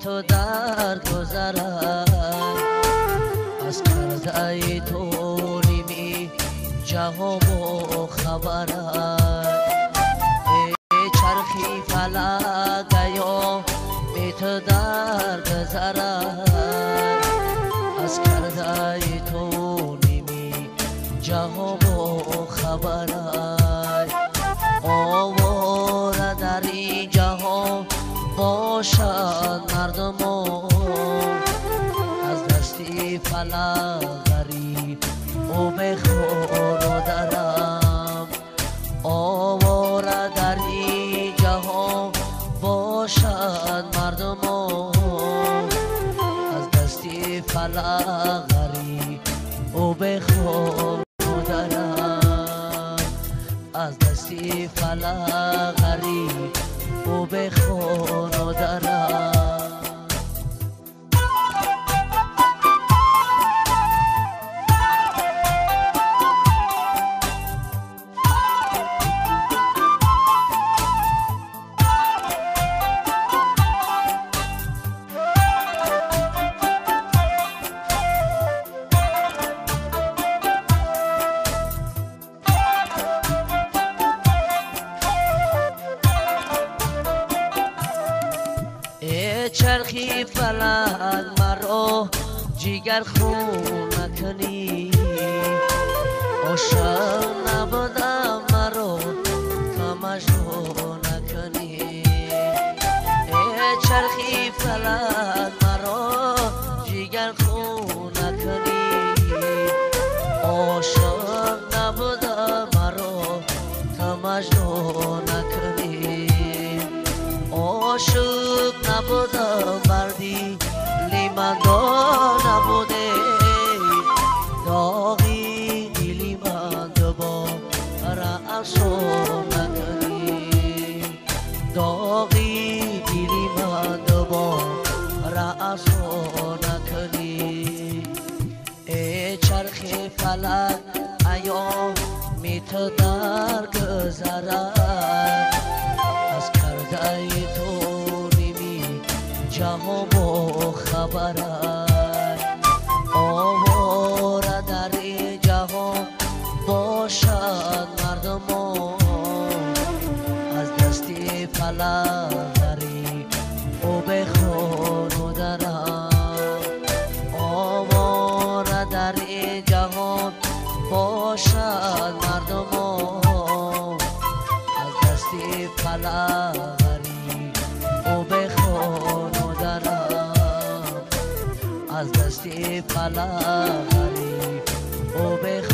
تو در گذرد از کرده تو نیمی جهان با خبرد ای چرخی فلک ایام می تو در گذرد از کرده تو نیمی جهان با خبرد آواره در این جهان باشد مردمان از دستی فلک غریب او بخور و درم آواره در این جهان باشد مردمان از دستی فلک غریب او بخور و درم از دستی فلک غریب او بخون و درم. چرخی فلک مرا جگر خون نکنی عاشق نبودم مرا تا مجنون نکنی چرخی فلک مرا جگر خون نکنی عاشق نبودم مرا تا مجنون نکنی عاشق نبودم مردی لیمن نبوده داغی دلی من دوباره افسون نکنی داغی دلی من دوباره افسون نکنی ای چرخ فلک ایام می تو در گذرد از کرده تو نیمی جهان با خبرد آواره در این جهان باشد مردمان از دستی فلک غریب او بخون و درم آواره در این جهان باشد مردمان از دستی فلک غریب او بخون و درم از دستی فلک غریب او بخون.